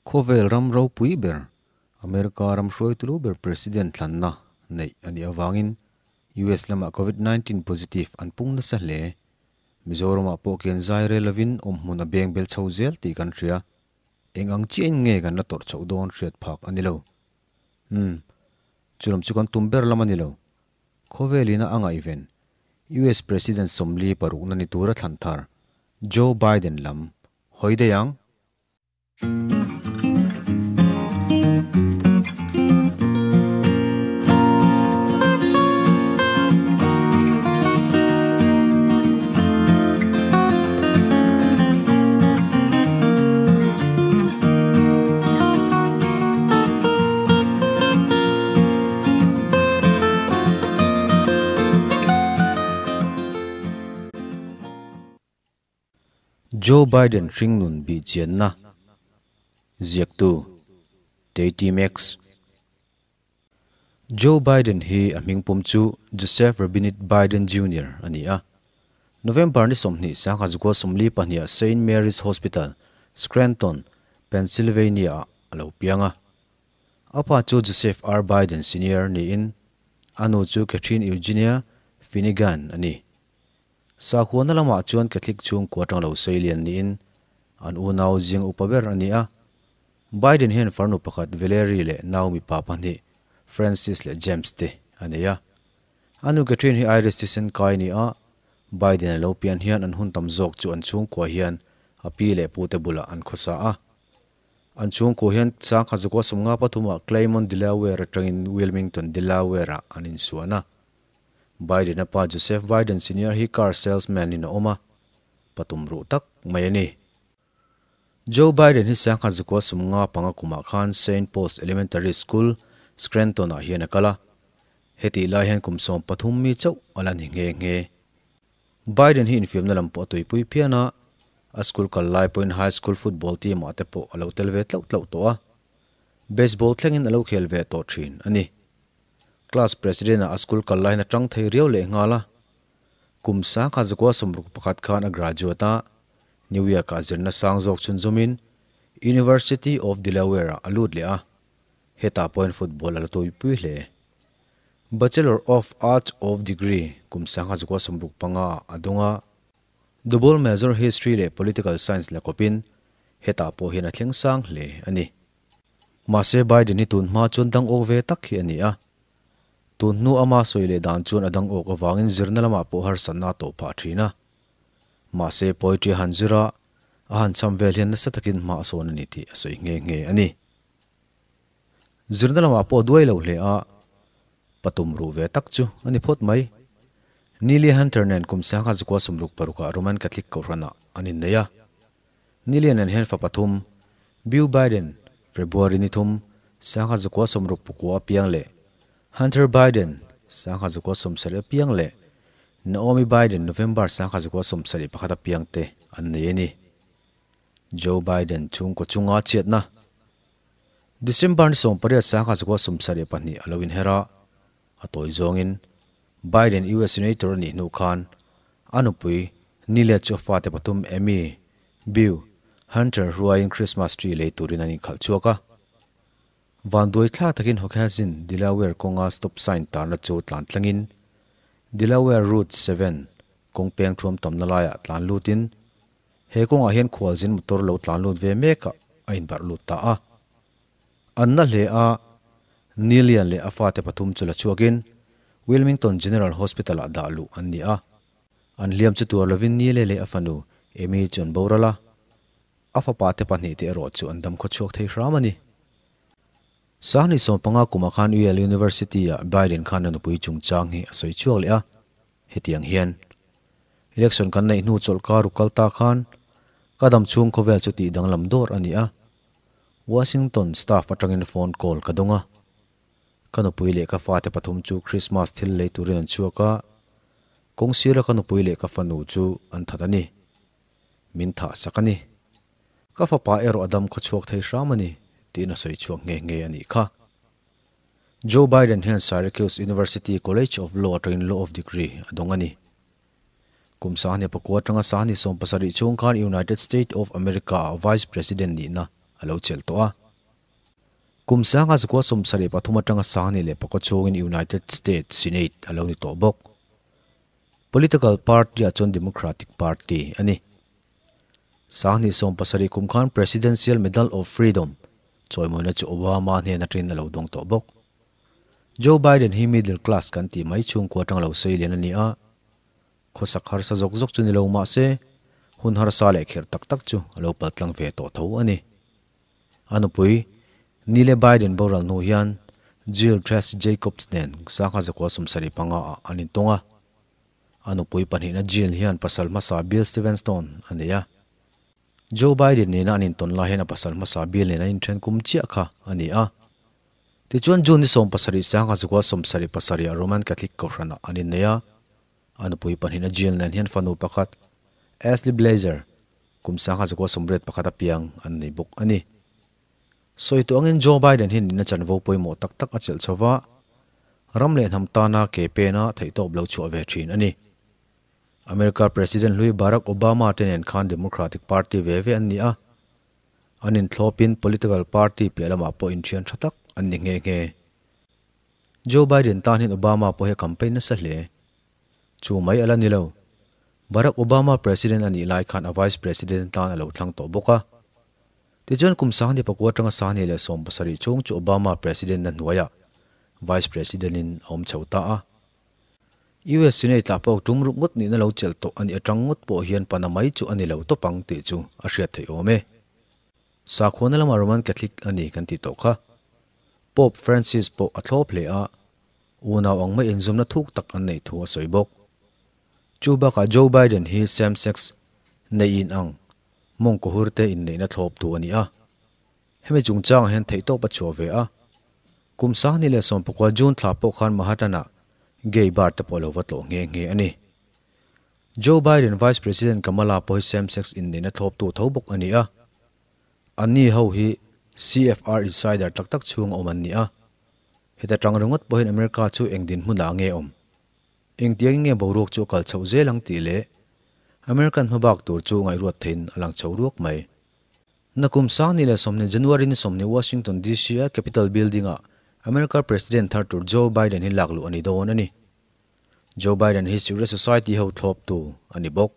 Khawvel ram ropui ber, America ram hruaitu lu ber President thlanna neih a nih avangin US lamah Covid 19 positive an pung nasa hle. Mizoramah pawh kian zai rel lovin awmhmun a beng bel chho zel tih kan hria. Eng ang chiahin nge kan la tawrh chhoh dawn hriat phak a ni lo. Umm, chu lam chu kan tum ber lam a ni lo. Khawvelin a ngaihven, US President 46 na ni tura thlan thar, Joe Biden lam hawi daih ang. Joe Biden hringnun bihchianna ziaktu Teiti Max. Joe Biden hi a hmingpum chu Joseph Robinette Biden Junior a ni a. November ni 20 1942 ah Saint Mary's Hospital, Scranton, Pennsylvania ah a lo piang a. A pa chu Joseph R. Biden Senior niin a nu chu Catherine Eugenia Finnegan a ni. Sakhuana lamah chuan Catholic chhungkua atang lo seilian niin an unau zing upa ber a ni a. Biden hian farnu pakhat Valerie leh nau mipa pahnih Francis leh James te a nei a. A nu Catherine hi Irish thisen kai a ni a, Biden a lo pian hian an hun tam zawk chu an chhungkua hian a pi leh pute bulah an khawsa a. An chhungkua hian sangkhat zakua 53 ah Claymont, Delaware atangin Wilmington, Delaware ah an insuan a. Biden-a pa Joseph Biden Senior hi car salesman in a awm a, patum ruh tak mai a ni. Joe Biden hi sangkhat zakua 55 kumah khan Saint Paul's Elementary School, Scranton ah hian a kal a. Hetih lai hian kum 13 mi chauh a la ni nghe nghe. Biden hi infiamna lam pawh a tuipui phian a, a school kal lai pawhin high school football team ah te pawh a lo tel ve tlauh tlauh tawh a. Baseball thlengin a lo khel ve tawh thin a ni. Class president ah a school kal laiin a tang thei riau leh nghal a. Kum 1961 khan a graduate a, New York ah zirna sang zawk chhunzawmin University of Delaware ah a lut leh a, hetah pawhin football a la tuipui hle. Bachelor of Arts of degree kum 1965 ah a dawng a, double major history leh political science la kawpin hetah pawh hian a thleng sang hle a ni. Mahse Biden hi tun hma chuan dang awk ve tak hi a ni a. Tun hnu ama sawi leh dan chuan a dang awk avangin zirna lamah pawh harsatna a tawh phah thin a. Mahse poetry a han zir a, a han cham vel hian nasa takin hma a sawn a ni tih a sawi nghe nghe a ni. Zirna lamah pawh a duai lo hle a, patum ruh ve tak chu a ni phawt mai. Neely Hunter nen kum 1966 ah Roman Catholic Kohhranah an innei a. Neely nen hian fa pathum, Beau Biden, February ni thum, 1969 piang leh Hunter Biden, 1970 piang leh Naomi Biden, November 1971 piang te an nei a ni. Joe Biden chhungkaw chunga chhiatna December ni 18 1972 a lo inher a, a tawi zawngin Biden US Senator a nih hnu khan a nupui Nelia chu a fate pathum Amy, Beau, Hunter ruaiin Christmas tree lei turin an inkhalh chhuak a. Van duai thla takin Hockessin, Delaware kawnga stop sign tarna chu tlan tlangin Delaware Route 7 kawng peng thuam tamna laiah tlan lutin he kawngah hian khualzin motor lo tlan lut ve mekah a inbarh lut ta a. An na hle a, Nilian leh a fate pathum chu la chhuakin Wilmington General Hospital ah dah luh an ni a. An hliam chu tuar lovin Nile leh a fanu Amy chu an boral a, a fapa te pahnih te erawh chu an dam khaw chhuak thei hram a ni. 2015 kumah khan Yale University ah Biden khan a nupui chungchang hi a sawi chhuak leh a, hetiang hian election kan neih hnu chawlh kar uk kal ta khan ka dam chhung khawvel chu tih danglam dawr a ni a, Washington staff atangin phone call ka dawng a. Ka nupui leh ka fate pathum chu Christmas thil lei turin an chhuak a, kawng sira ka nupui leh ka fanu chu an that a ni. Min thah sak a ni. Ka fapa erawh a dam khaw chhuak thei hram a ni, tiin a sawi chhuak nghe nghe a nih kha. Joe Biden hian Syracuse University College of Law atangin Law of Degree a dawng a ni. Kum 2009 atanga 2017 chhung khan United States of America ah Vice President nihna a lo chelh tawh a. Kum 1973 atanga 2004 chhungin United States Senate a lo ni tawh bawk. Political party ah chuan Democratic Party a ni. 2017 kum khan Presidential Medal of Freedom chawimawina chu Obama hnen atangin a lo dawng tawh bawk. Joe Biden hi middle class kan tih mai chhungkua atanga lo sei lian a ni a, khawsak harsa zawk zawk chu ni lo mah se, hun harsa leh kherh tak tak chu a lo paltlang ve tawh tho a ni. A nupui, Nile Biden boral hnu hian Jill Tracy Jacobs nen 1975 ah an intawng a. A nupui pahnihna Jill hian pasal hmasa Bill Stevenson a nei a. Joe Biden nena an intawn lai hian a pasal hmasa Bill nen an inthen kum chiah kha a ni a. Tichuan June ni 17, 1977 ah Roman Catholic Kohhranah an innei a. A nupui pahnihna Jill nen hian fanu pakhat, Ashley Blazer, kum 1981 a piang an nei bawk a ni. Sawi tawh angin Joe Biden hian nihna chanvo pawimawh tak tak a chelh chho va, ram leh hnam tana ke pena theihtawp lo chhuah ve thin a ni. America President hlui Barack Obama te nen khan Democratic Party ve ve an ni a, an inthlawpin political party piah lamah pawh inthian tha tak an ni nghe nghe. Joe Biden tan hian Obama pawh hi a campaign nasa hle. Chu mai a la ni lo. Barack Obama President a nih lai khan a Vice President tan a lo thlang tawh bawk a. Tichuan kum 2009 atanga 2017 chhung chu Obama President na hnuaiah Vice President in a awm chho ta a. US Senate ah pawh tum ruk ngawt nihna lo chelh tawh a nih atang ngawt pawh hian pana mai chu a ni lo tawp ang tih chu a hriat theih awm e. Sakhuana lama Roman Catholic a ni kan tih tawh kha. Pope Francis pawh a thlawp hle a, unau ang mai inzawmna thuk tak an neih thu a sawi bawk. Chu bakah Joe Biden hi same-sex neih in ang mawngkaw hur te inneihna thlawp tu a ni a. Hemi chungchangah hian theihtawp a chhuah ve a. Kum 2019 June thla pawh khan Manhattan-ah gay bar te pawh a lo va tlawh nghe nghe a ni. Joe Biden Vice President Kamala pawh hi same-sex inneihna thlawptu tho bawk a ni a. Anni ho hi CFR insider tak tak chhung a awm an ni a. Heta tang ringawt pawhin America chu eng dinhmunah nge awm? Engtiangin nge boruak chu a kal chhoh zel ang tih leh American hmabak tur chu ngaihruat theiin a lang chho ruak mai. Nakum 2020 January ni 20 Washington DC a Capitol Building ah America President thar tur Joe Biden hi lak luh a ni dawn a ni. Joe Biden hi Secret Society ho thlawptu a ni bawk.